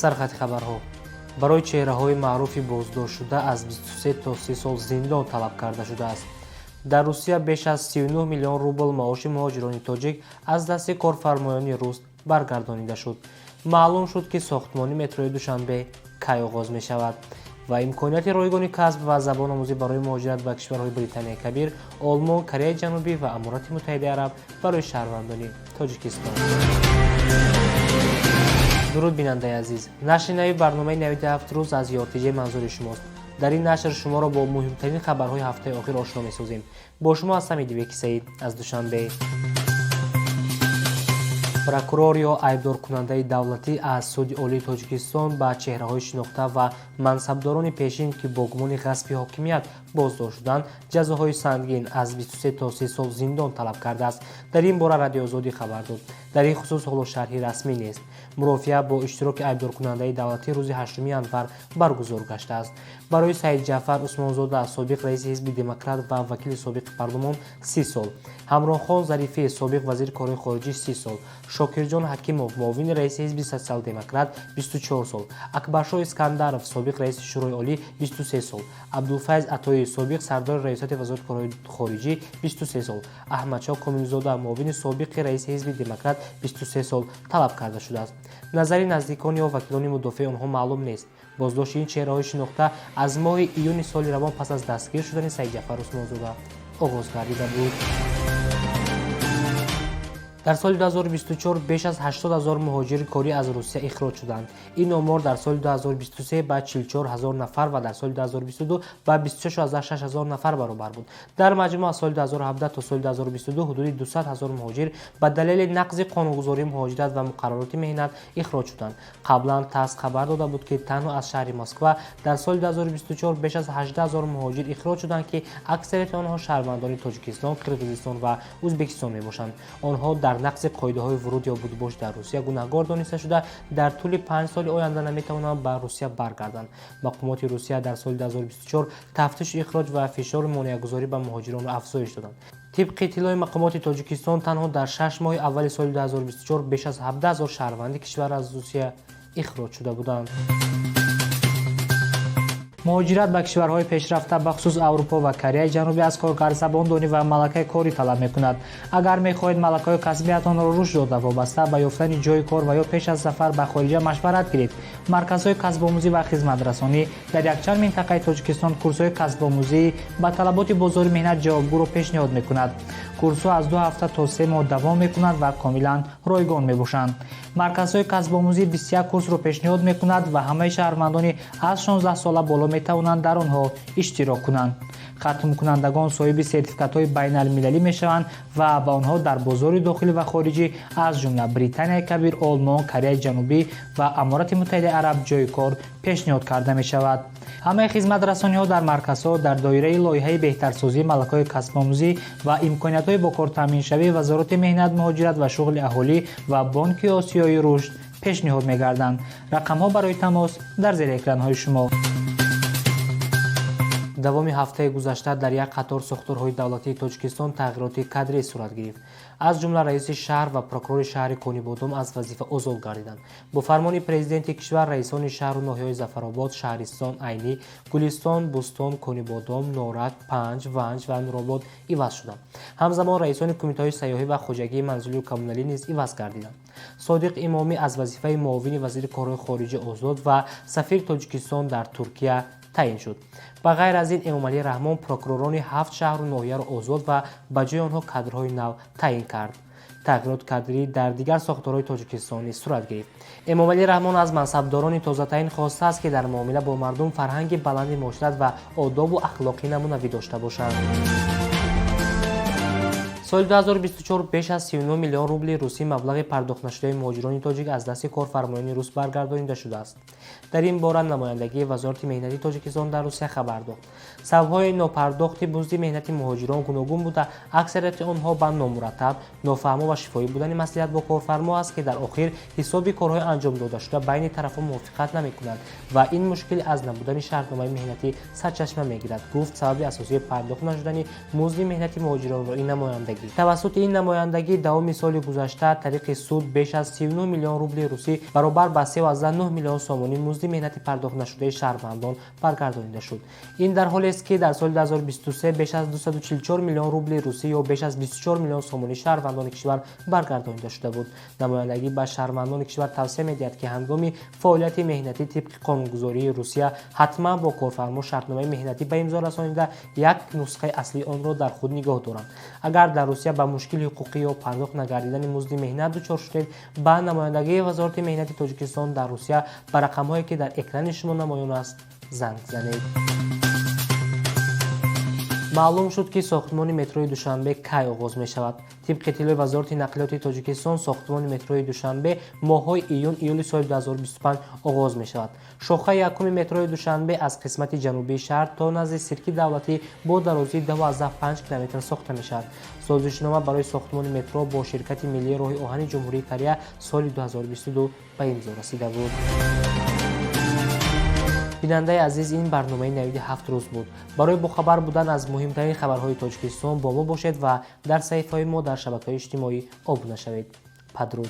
Сархати хабарҳо: барои чеҳраҳои маъруфи боздоштшуда аз 23 то 30 сол зиндон талаб карда шудааст. Дар Русия беш аз 39 миллион рубл маоши муҳоҷирони тоҷик аз дасти корфармоёни рус баргардонида шуд. Маълум шуд, ки сохтмони метрои Душанбе кай оғоз мешавад, ва имконияти ройгони касб ва забономӯзӣ барои муҳоҷират ба кишварҳои Британияи Кабир, Олмон, Кореяи Ҷанубӣ ва Аморати Муттаҳидаи Араб барои шаҳрвандони Тоҷикистон. Дуруд, бинандаи азиз! Нашри нави барномаи «Навиди ҳафт рӯз» аз ЮРТЖ манзури шумост. Дар ин нашр шуморо бо муҳимтарин хабарҳои ҳафтаи охир ошно месозем. Бо шумо ҳастам Идибеки Саид аз Душанбе. Прокурор ё айбдоркунандаи давлатӣ аз Суди Олии Тоҷикистон ба чеҳраҳои шинохта ва мансабдорони пешин, ки бо гумони ғасби ҳокимият боздошт шуданд, ҷазоҳои сангин аз 23 то 30 сол зиндон талаб кардааст. Дар ин бора Радиои Озодӣ хабар дод. Дар ин хусус ҳоло шарҳи расмӣ нест. Мурофиа бо иштироки айбдоркунандаи давлатӣ рӯзи 8 январ баргузор гаштааст. Барои Саидҷаъфар Усмонзода, собиқ раиси Ҳизби Демократ ва вакили собиқи парлумон, 30 сол, Ҳамроҳхон Зарифӣ, собиқ вазири корҳои хориҷӣ, 30 сол, Шокирҷон Ҳакимов, муовини раиси Ҳизби Социал-Демократ, 24 сол, Акбаршоҳ Искандаров, собиқ раиси Шӯрои Олӣ, 23 сол, Абдулфайз Атоӣ, собиқ сардори Раёсати Вазорати корҳои хориҷӣ, 23 сол, Аҳмадшоҳ Комилзода, муовини собиқи раиси Ҳизби Демократ, 23 сол талаб карда шудааст. Назари наздикон ё вакилони мудофеи онҳо маълум нест. Боздошти ин чеҳраҳои шинохта аз моҳи июни соли равон пас аз дастгир шудани Саидҷафар Усмонзода оғоз гардида буд. Дар соли 2024 беш аз 80 ҳазор муҳоҷири корӣ аз Русия ихроҷ шуданд. Ин омор дар соли 2023 ба 44 ҳазор нафар ва дар соли 2022 ба 26 ҳазор нафар баробар буд. Дар маҷмӯъ, аз соли 2017 то соли 2022 ҳудуди 200 ҳазор муҳоҷир ба далели нақзи қонунгузории муҳоҷират ва муқаррароти меҳнат ихроҷ шуданд. Қаблан ТАСС хабар дода буд, ки танҳо аз шаҳри Москва дар соли 2024 беш аз 18 ҳазор муҳоҷир ихроҷ шуданд, ки аксарияти онҳо шаҳрвандони Тоҷикистон, Қирғизистон ва Ӯзбекистон мебошанд. Онҳо дар нақзи қоидаҳои вуруд ё будубош дар Русия гунаҳгор дониста шуда, дар тӯли 5 соли оянда наметавонанд ба Русия баргарданд. Мақомоти Русия дар соли 2024 тафтишу ихроҷ ва фишору монеагузорӣ ба муҳоҷиронро афзоиш доданд. Тибқи иттилои мақомоти Тоҷикистон, танҳо дар 6 моҳи аввали соли 2024 беш аз 17 ҳазор шаҳрванди кишвар аз Русия ихроҷ шуда буданд. Муҳоҷират ба кишварҳои пешрафта, бахусус Аврупо ва Кореяи Ҷанубӣ, аз коргар забондонӣ ва малакаи корӣ талаб мекунад. Агар мехоҳед малакаҳои касбиятонро рушд дода, вобаста ба ёфтани ҷойи кор ва ё пеш аз сафар ба хориҷа машварат гиред, марказҳои касбомӯзӣ ва хизматрасонӣ дар якчанд минтақаи Тоҷикистон курсҳои касбомӯзӣ ба талаботи бозори меҳнат ҷавобгӯро пешниҳод мекунад. Курсҳо аз 2 ҳафта то 3 моҳ давом мекунанд ва комилан ройгон мебошанд. Марказҳои касбомӯзӣ 21 курсро пешниҳод мекунад ва ҳамаи шаҳрвандони аз 16 сола боло метавонанд дар онҳо иштирок кунанд. Хатмкунандагон соҳиби сертификатҳои байналмилалӣ мешаванд ва ба онҳо дар бозори дохилӣ ва хориҷӣ, аз ҷумла Британияи Кабир, Олмон, Кореяи Ҷанубӣ ва Аморати Муттаҳидаи Араб, ҷойи кор пешниҳод карда мешавад. Ҳамаи хизматрасониҳо дар марказҳо дар доираи лоиҳаи беҳтарсозии малакаҳои касбомӯзӣ ва имкониятҳои бо кор таъминшавии Вазорати меҳнат, муҳоҷират ва шуғли аҳолӣ ва Бонки Осиёи Рушд пешниҳод мегарданд. Рақамҳо барои тамос дар зери экранҳои шумо. Давоми ҳафтаи гузашта дар як қатор сохторҳои давлатии Тоҷикистон тағйироти кадрӣ сурат гирифт. Аз ҷумла раиси шаҳр ва прокурори шаҳри Конибодом аз вазифа озод гардиданд. Бо фармони президенти кишвар раисони шаҳру ноҳияҳои Зафаробод, Шаҳристон, Айнӣ, Гулистон, Бӯстон, Конибодом, Норак, Панҷ, Ванҷ ва Нуробод иваз шуданд. Ҳамзамон раисони кумитаҳои сайёҳӣ ва хоҷагии манзилию коммуналӣ низ иваз гардиданд. Содиқ Имомӣ аз вазифаи муовини вазири корҳои хориҷӣ озод ва сафири Тоҷикистон дар Туркия таъин шуд. Ба ғайр аз ин, Эмомалӣ Раҳмон прокуророни ҳафт шаҳру ноҳияро озод ва ба ҷои онҳо кадрҳои нав таъин кард. Тағйирот кадрӣ дар дигар сохторҳои Тоҷикистон низ сурат гирифт. Эмомалӣ Раҳмон аз мансабдорони тозатаъин хостааст, ки дар муомила бо мардум фарҳанги баланди муошират ва одобу ахлоқи намунавӣ дошта бошанд. Соли 2024 беш аз 39 миллион рубли русӣ маблағи пардохтнашудаи муҳоҷирони тоҷик аз дасти корфармоёни рус баргардонида шудааст. Дар ин бора намояндагии Вазорати меҳнати Тоҷикистон дар Русия хабар дод. Сабабҳои нопардохти музди меҳнати муҳоҷирон гуногун буда, аксарияти онҳо ба номураттаб, нофаҳмо ва шифоҳӣ будани маслиҳат бо корфармо аст, ки дар охир ҳисоби корҳои анҷом додашуда байни тарафҳо мувофиқат намекунад ва ин мушкил аз набудани шартномаи меҳнатӣ сарчашма мегирад, гуфт сабаби асосии пардохт нашудани музди меҳнати муҳоҷиронро ин намояндагӣ. Намояндагӣ. Тавассути ин намояндагӣ давоми соли гузашта тариқи суд беш аз 39 миллион рубли русӣ, баробар ба 3,9 миллион сомонӣ, музди меҳнати пардохтнашудаи шаҳрвандон баргардонида шуд. Ин дар ҳолест, ки дар соли 2023 беш аз 244 миллион рубли русӣ ё беш аз 24 миллион сомонӣ шаҳрвандони кишвар баргардонида шуда буд. Намояндагӣ ба шаҳрвандони кишвар тавсия медиҳад, ки ҳангоми фаъолияти меҳнатӣ тибқи қонунгузории Русия ҳатман бо корфармо шартномаи меҳнатӣ ба имзо расонида, як нусхаи аслии онро дар худ нигоҳ доранд. Агар дар Русия ба мушкили ҳуқуқӣ ё пардохт нагардидани музди меҳнат дучор шудед, ба намояндагии Вазорати меҳнати Тоҷикистон дар Русия ба рақамҳое, ки дар экрани шумо намоён аст, занг занед. Маълум шуд, ки сохтмони метрои Душанбе кай оғоз мешавад. Тибқи иттилои Вазорати нақлиёти Тоҷикистон, сохтмони метрои Душанбе моҳҳои июн, июли соли 2025 оғоз мешавад. Шохаи якуми метрои Душанбе аз қисмати ҷанубии шаҳр то назди Сирки давлатӣ бо дарозии 2,5 километр сохта мешавад. Созишнома барои сохтмони метро бо ширкати миллии роҳи оҳани Ҷумҳурии Корея соли 2022 ба имзо расида буд. Бинандаи азиз, ин барномаи «Навиди ҳафт рӯз» буд. Барои бохабар будан аз муҳимтарин хабарҳои Тоҷикистон бо мо бошед ва дар саҳифаҳои мо дар шабакаҳои иҷтимоӣ обуна шавед. Падруд.